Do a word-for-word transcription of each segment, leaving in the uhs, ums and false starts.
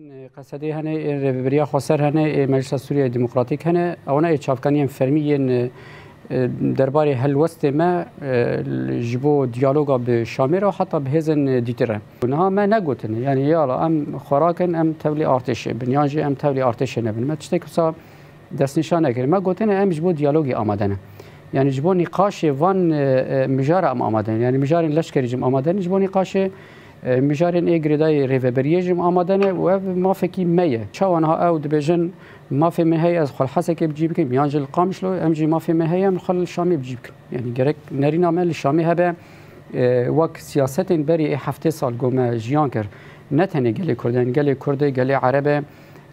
Qesedê hene, ê Rêveberiya Xweser hene, ê Meclisa Sûriya Demokratîk hene. Ewana ê çavkaniyên fermî yên, e, derbarê helwestê me, e, ji bo diyaloga bi Şamê re heta bi hêzên dîtir re. Niha me negotine, yanî yala em xwe rakin, em tevlî artêşê bin, yan jî em tevlî artêşê nebin. Me tiştek wisa destnîşan nekirin. Me gotine em ji bo diyalogê amade ne. Yanî ji bo nîqaşê van, e, e, mijara em amade ne. Yanî mijarên leşkerî jî amade ne. Ji bo nîqaşê, e, mijarên ê girêdayî rêveberiyê jî amade ne û ev mafekî me ye. Çawa niha ew dibêjin mafê me heye ez xwe li Hesekê bi cî bikim, yan jî li Qamişlo, em jî mafê me heye em xwe li Şamê bi cî bikin. Yanî gerek nerîna me li Şamê hebe, e, wek siyasetên berî ê heftê sal ku me jiyan kir. Ne tenê gelê Kurd e, yanî gelê Kurd e, gelê Ereb e,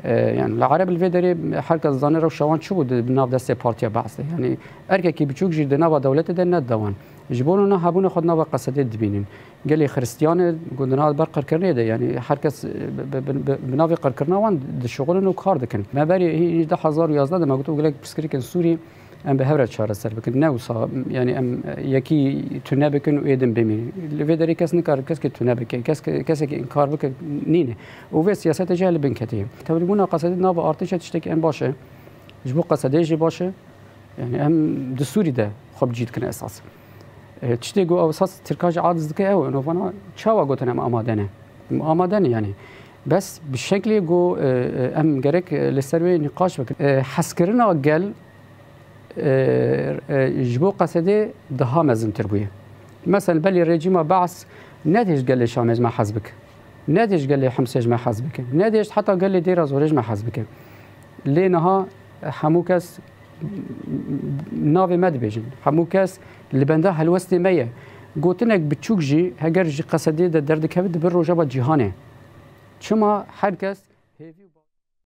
e, yanî li Ereb li vê derê her kes dizane rewşa wan çi bû di nav destê Partiya Be'sê. Yanî erkekî biçûk jî di nava dewletê de nedide wan. Ji bo wina hebûna xwe di nava Qesedê dibînin. Gelê Xiristiyan e, ku di nav ber qirkirinê de, yanî her kes, e, bi, bi, bi, bi, bi navê qirkirina wan dişixulin û kar dikin. Me berî hî-, hî du hezar û yazdeh de me got, gelek pirsgirêkên Sûrî em bi hev re çareser bikin. Ne wisa, yanî em, e, yekî tune bikin û êdin bimînin. Li vê derê kes nikare kesekî tune bike, kes, kesekî înkar bike, nîne. Û vê siyasetê jî li bin ketiye. Tevlîbûna Qesedê nava artêşê tiştekî en baş e. Ji bo Qesedê jî baş e. Yanî em di Sûrî de xwe bi cî dikin esas. E, tiştê ku esas Tirka jî aciz dike ew e. Û vana çawa gotin em amade ne? Em amade ne yanî. Bes bi şeklê ku, e, e, em gerek, e, li ser wê nîqaş bikin. E, hezkirina gel, e, e, ji bo Qesedê daha mezintir bûye. Mesela belê rejîma Be's nedihişt gelê Şamê ji me hez bike. Nedihişt gelê Himsê ji me hez bike. Nedihişt heta gelê Dêra Zorê ji me hez bike. Lê niha hemû kes navê me dibêjin. Hemû kes li benda helwestê me ye. Gotinek biçûk jî heger ji Qesedê de derdikeve dibe rojeva cîhanê. Çima her kes hêvî û